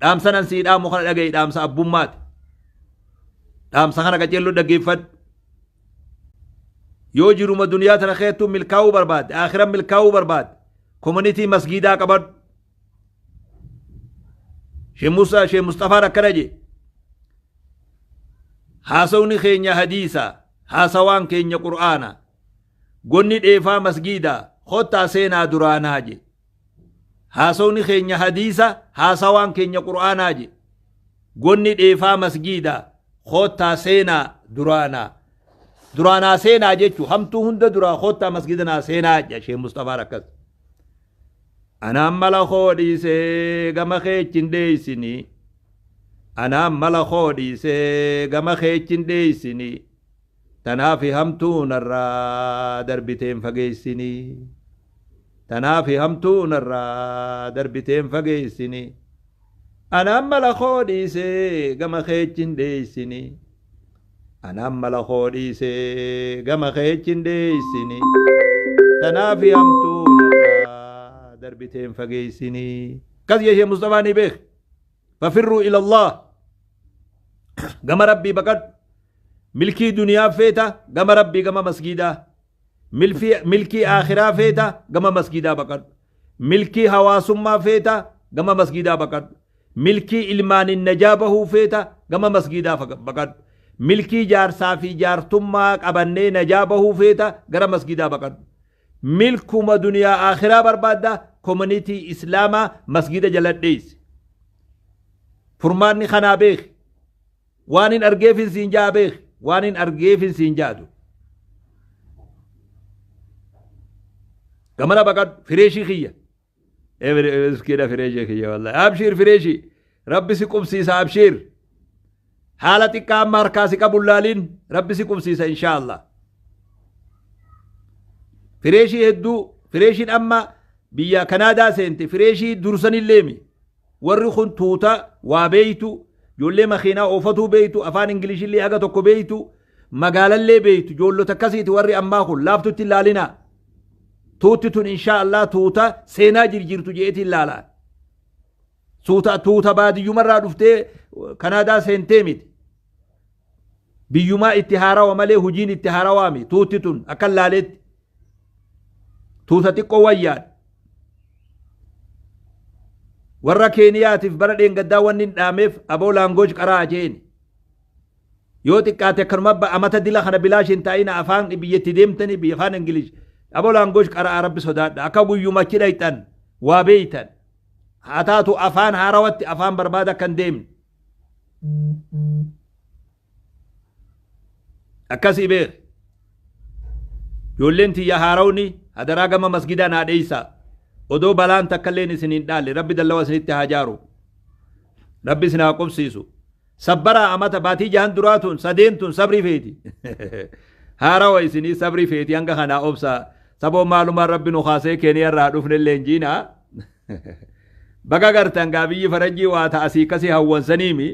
Dhaamsa nan sii dhaamu kana dhaga'i dhaamsa abbummaati. Dhaamsa kana qaceelloo dhaggeeffadhu. Yoo jiruma duniyaa tana keettuu milkaa'uu barbaadde, akhiran milkaa'uu barbaadde, komunitii masgiidaa qabadhu. Sheekh Musa Sheekh Mustafaan akkana jedhe. Haasawni keenya hadiisa, haasawaan keenya qur'aana. Gonni dheefaa masgiida, kottaa seenaa duraanaa jedhe. Haasawni keenya hadiisa, haasawaan keenya qur'aanaa jedhe. Gonni dheefaa masgiida, kottaa seenaa duraanaa. Duraanaa seenaa jechuun hamtuu hunda duraa kottaa masgiida naa seenaa jedha Sheekh Mustafaan akkas. Anaan mala koo dhiisee gama keechi hin dheeysinii. Anaan mala koo dhiisee gama keechi hin dheeysinii. Tanaafi hamtuu narraa darbiteen fageessinii. Tanaafi hamtuu narraa darbiteen fageessinii. Anaan mala koo dhiisee gama keechi hin dheeysinii. Anaan mala koo dhiisee gama keechi hin dheeysinii. Tanaafi hamtuu narraa darbiteen fageessinii. Kas jee Sheekh Mustafaa ni beek. Fafirruu ila Allah. Gama Rabbii baqadhu. Milkii duniyaa feeta gama Rabbii gama masgiidaa. Milkii akhiraa feeta gama masgiidaa baqadhu. Milkii hawaasummaa feeta gama masgiidaa baqadhu. Milkii ilmaanin najaa bahuu feeta gama masgiidaa baqadhu. Milkii jaarsaa fi jaartummaa qabannee najaa bahuu feeta gara masgiidaa baqadhu. Milkuma duniyaa akhiraa barbaadda komunitii islaamaa masgiida jala dheeysi. Furmaanni kanaa beeki. Waan hin argeefin siin jaa beeki. Waan hin argeefin siin jaadu. Gamana baqadhu fireeshii kiyya. Miskiina fireeshii kiyya wallahi. Abshiir fireeshii. Rabbi si qubsiisa abshiir. Haala xiqqaa amma harkaa si qabu laaliin Rabbi si qubsiisa inshaallah. Fireeshii hedduu fireeshiin amma biyya Kanaadaa seente fireeshii dursanilleemi. Warri kun tuuta waa beeytu ijoollee makiinaa oofatuu beeytu afaan Ingilishillee haga tokko beeytu magaalallee beeytu ijoollota akkasiiti warri ammaa kun laaftutti hin laalinaa. Tuutti tun inshaa Allah tuuta seenaa jirjiirtu je'eetiin laalaa. Tuuta tuuta baadiyyumarraa dhuftee Kanaadaa seentee miti. Biyyumaa itti haarawa malee hojiin itti haarawaa miti tuutti tun akkan laaleetti. Tuuta xiqqoo wayyaadha. Warra Keeniyaatiif bara dheengaddaa wanni hin dhaameef aboo laangooj qaraa jeeni. Yoo xiqqaate akkanuma amata dila kana bilaash hin taa'ina afaan biyyatti deemtanii biyya afaan Ingilish. Aboo laangooj qaraa rabbi sodaadha. Akka guyyuma achi dhayxan waa beeytan. Haa taatu afaan haarawatti afaan barbaada akka hin deemne. Akkasii beek. Ijoolleen tiyya haarawni hadaraa gama masgidaa naa dheeysaa. Odoo balaan takkalleen isin hin dhaalle rabbi dallawa isinitti haa jaaru. Rabbi isin haa qubsiisu. Sabbaraa amata baatii jahan duraa tun sadeen tun sabrii feeti. Haarawa isinii sabrii feeti hanga kanaa obsa. Saboo maalumaan rabbi nu kaasee keeniya irraa dhufne illee hin jiinaa. Baga gartan gaa biyyi faranjii waa ta asii kasii hawwansaniimi.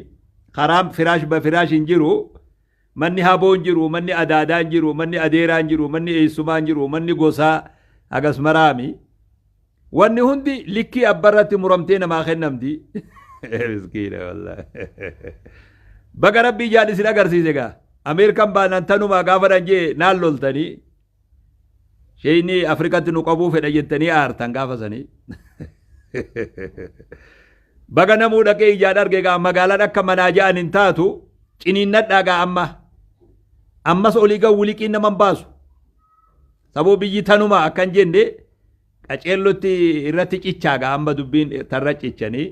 Karaan firaash ba firaash hin jiru. Manni haboo hin jiru, manni adaadaa hin jiru, manni adeeraa hin jiru, manni eessumaa hin jiru, manni gosaa hagas maraami. Wanni hundi likkii abbarratti muramtee namaa kennamti. Miskiina wallaahi. Baga rabbii ijaan isin agarsiise gaa. Ameerikaan baanaan tanumaa gaafa dhan jee naan loltanii. Sheeyni Afrikatti nu qabuu fedha jettanii aartan gaafa sanii. Baga namuu dhaqee ijaan arge gaa magaalaan akka manaa ja'an hin taatu ciniinnadhaa gaa amma. Ammas olii gaa wuliqiin nama hin baasu. Saboo biyyi tanuma akkan jenne qaceellotti irratti cichaa gaa amma dubbiin tarra cichanii.